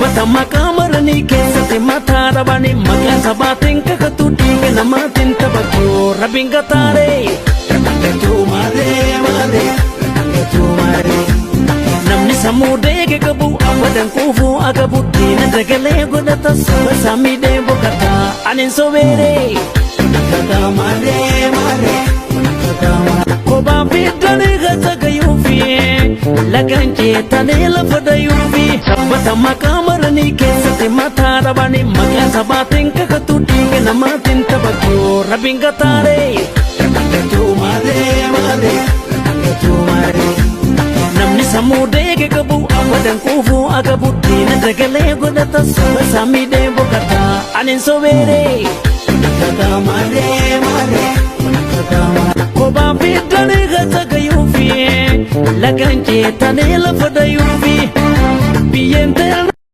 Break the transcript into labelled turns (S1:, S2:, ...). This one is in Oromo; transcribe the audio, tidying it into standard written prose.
S1: Sabbata maqaa maranii keessatti mataa dhabanii maqaa sabaatiin kakatu dhiiga namaatiin taphatu rabbiin gataaree. Gatuu maaree maaree gatuu maaree. Namni sammuu deege qabu abadan kuufuu agabu diina dagalee godhata saba isaa miidhee boqota ani hin sobeeree. Gataa maaree maaree gataa maaree. Kophaa fiddanii gata gayuufi lagaan ceetanii lafa dayuufi sabbata maqaa maranii keessatti mataa dhabanii maqaa sabaatiin kakatu dhiiga namaatiin taphatu rabbiin gataaree. Gatuu maaree maaree gatuu maaree. Namni sammuu deege qabu abadan kuufuu agabu diina dagalee godhata saba isaa miidhee boqota ani hin sobeeree. Gataa maaree maaree gataa maaree. Kophaa fiddanii gata gayuufi lagaan ceetanii lafa dayuufi biyyeen teelna.